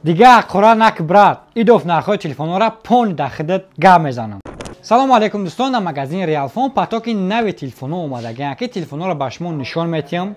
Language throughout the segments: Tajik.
Дига ҳаққора нак, брат. Идоф нархҳои телефонҳоро пон дахидат гап мезанам. Салому алейкум, дӯстон! Дар магазини Реалфон потоки нави телефонҳо омадагианд, ки телефонҳоро ба шумо нишон метиҳам,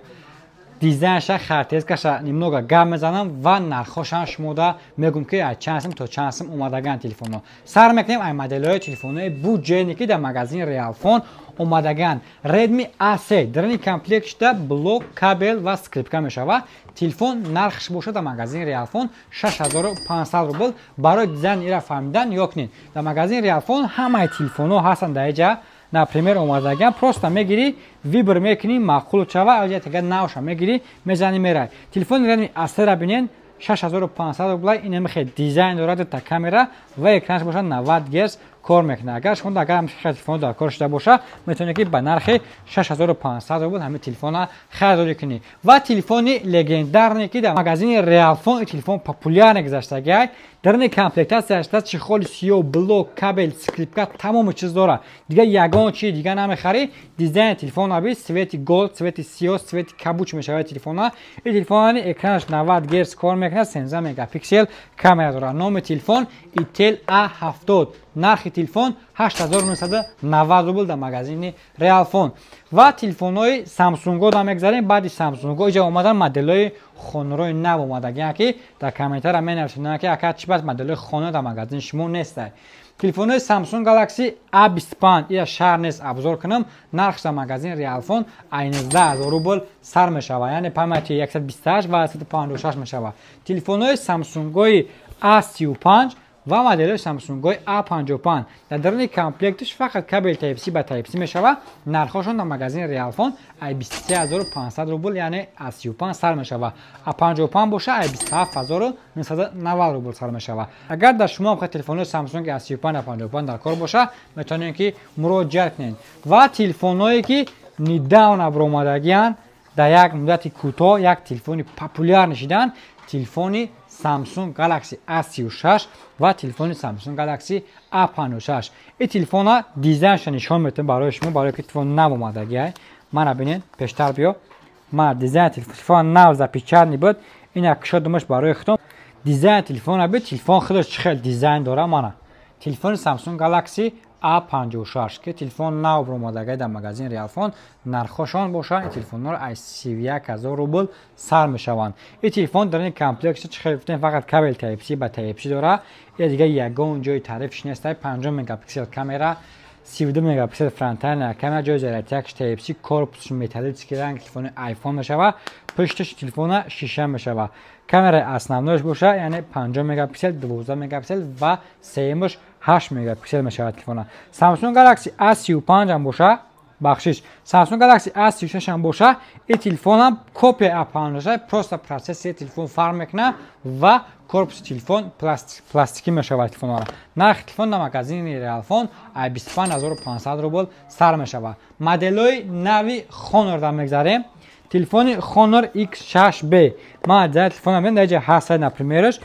дизайнша, характеристикаша немного гап мезанам ва нархҳошам шумода мегӯм, ки аз чанд сум то чанд сум омадагианд телефонҳо. Сар мекунем ай моделҳои телефонҳои бюджетный, ки дар магазини Реалфон омадагианд. Redmi A3 дарини комплект шуда блок, кабел ва скрепка мешавад. Телефон нархш бошад дар магазини Реалфон 6500 рубл. Барои дизайн ира фаҳмидан ё кунед, дар магазини Реалфон ҳамаи телефонҳо ҳастанд. Дар иҷа, например, омадагиам, просто мегирӣ, выбор мекунӣ, маъқул шава, аҷа навша мегирӣ, мезанӣ, мерай. Телефони Redmi A3 бинен, 6500 рубла. Ин хел дизайн дорад, та камера ва экранаш бошад 90 герц кор мекунад. Агар шумо агар телефон дар кор шуда боша, метавонед, ки ба нархи 6500 рубл ҳамин телефона харидорӣ кунед. Ва телефони легендарный, ки дар магазини Реалфон телефон популярный гузаштагиай, дарини комплектатсияш чехоли сиёҳ, блок, кабел, скрепка, тамоми чиз дорад. Дига ягон чи дига намехарӣ. Дизайни телефон аби цвети голд, цвети сиёҳ, цвети кабуч мешавад телефона. Ин телефон экранаш 90 герц кор мекунад, 13 мегапиксел камера дорад. Номи телефон Itel A70. Нархи телефон 8990 рубл дар магазини Реалфон. Ва телефонҳои Самсунго да мегзарем. Баъди Самсунго иҷа омадан моделҳои Хонорои нав омадагиан, ки дар комментария менависонанд, ки ака, чӣ бас моделҳои Хонор дар магазини шумо нестай. Телефонҳои Samsung Galaxy A25 ия шаҳр нест обзор кунам. Нархш дар магазини Реалфон ай 19 000 рубл сар мешавад, яъне памяти 128 ва 156 мешавад. Телефонҳои Самсунгои A35 ва моделҳои Samsung-ҳои A55 дар даруни комплекташ фақат кабел Type-C ба Type-C мешавад. Нархҳошон дар магазини Реалфон ай 23500 рубл, яъне аз 35 сар мешавад. A55 боша, ай 27990 рубл сар мешавад. Агар дар шумо ҳам телефонҳои Samsung A35, A55 дар кор боша, метавонед, ки муроҷиат кунед. Ва телефонҳое, ки недавно баромадагианд, дар як муддати кӯтоҳ як телефони популярный шиданд, телефони Samsung Galaxy A36 ва телефони Samsung Galaxy A56. Ин телефона дизайнша нишон метавонем барои шумо, барои ки телефон нав омадагиай. Мана бинед, пештар биё. Мана дизайни телефон, нав запечатанный буд. Ина кушодумаш барои худом. Дизайни телефона бид, телефон худаш чӣ хел дизайн дора, мана. Телефони Samsung Galaxy A56, ки телефон нав баромадагай дар магазини Реалфон, нархҳошон бошанд, ин телефонҳоро аз 31 000 рубл сар мешаванд. Ин телефон дар ин комплект чӣ хел гуфтем, фақат кабел Type-C ба Type-C дора. Ин дига ягон ҷои таърифш нест. 50 мегапиксел камера, 32 мегапиксел фронтальная камера, ҷои зарядкаш Type-C, корпусш металлический, ранг телефони iPhone мешавад, пушташ телефона шиша мешавад. Камераи основноиш боша, яъне 50 мегапиксел, 12 мегапиксел ва сеюмаш 8 мегапиксел мешавад телефона. Samsung Galaxy A35 ҳам боша, бахшиш, Samsung Galaxy A36 ҳам боша, ин телефонам копия A56, просто процессори телефон фарқ мекунад ва корпуси телефон пластикӣ мешавад телефонҳоро. Нархи телефон дар магазини Реалфон ай 25500 рубл сар мешавад. Моделҳои нави Honor да мегзарем. Телефони Honor X6b. Ман дизайни телефона бинед, дар ҷа ҳаст, напримерш.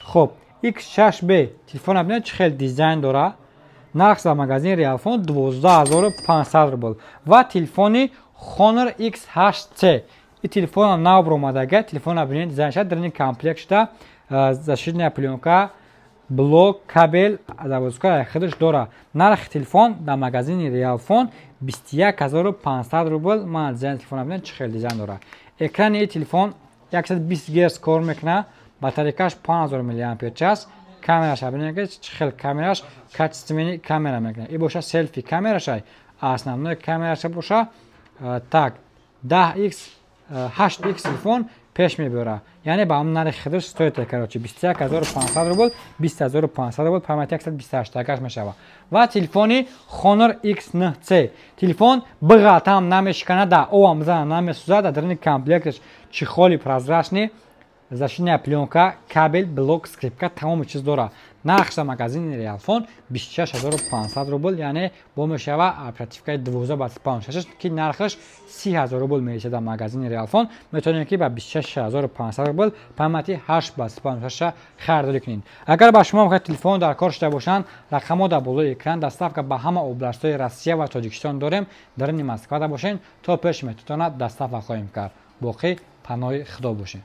Хоб, X6b телефона бинед, чӣ хел дизайн дора. Нарх дар магазини Реалфон 12500 рубл. Ва телефони Honor X8c. Ин телефона нав баромадага, телефона бинед, дизайн шад, дар ин комплект шуда защитная плёнка, блок, кабел, заводской худаш дора. Нархи телефон дар магазини Реалфон 21500 рубл. Ман дизайни телефона бинед, чӣ хел дизайн дора. Экрани телефон 120 герц кор мекунад, батарейкаш 5000 мАч. Камераш бинед, ки чӣ хел камераш, качественный камера мекунад. И боша селфи камерашай, основной камераша боша так 10x, 8x телефон пеш мебарад, яъне ба ҳамн нархи худаш стоит, короче, 21500 рубл, 20500 рубл, памяти 128 агаш мешавад. Ва телефони Honor X9c. Телефон биғалтам намешиканад, да овам бизана намесӯзад. Дар даруни комплекташ чехоли прозрачный, защитная плёнка, кабел, блок, скрепка, тамоми чиз дорад. Нархш дар магазини Реалфон 26500 рубл, яъне бо мешава оперативкаи 12 ба 56, ки нархаш 30 000 рубл мересад. Дар магазини Реалфон метавонем, ки ба 26500 рубл памяти 8 ба 56 харидорӣ кунед. Агар ба шумо мехоҳед телефон дар кор шуда бошанд, рақамҳо дар болои экран. Доставка ба ҳама областҳои Россия ва Тоҷикистон дорем. Даруни Москвада бошед, то пеш метавонад доставка хоҳем кард. Боқӣ паноҳи Худо бошед.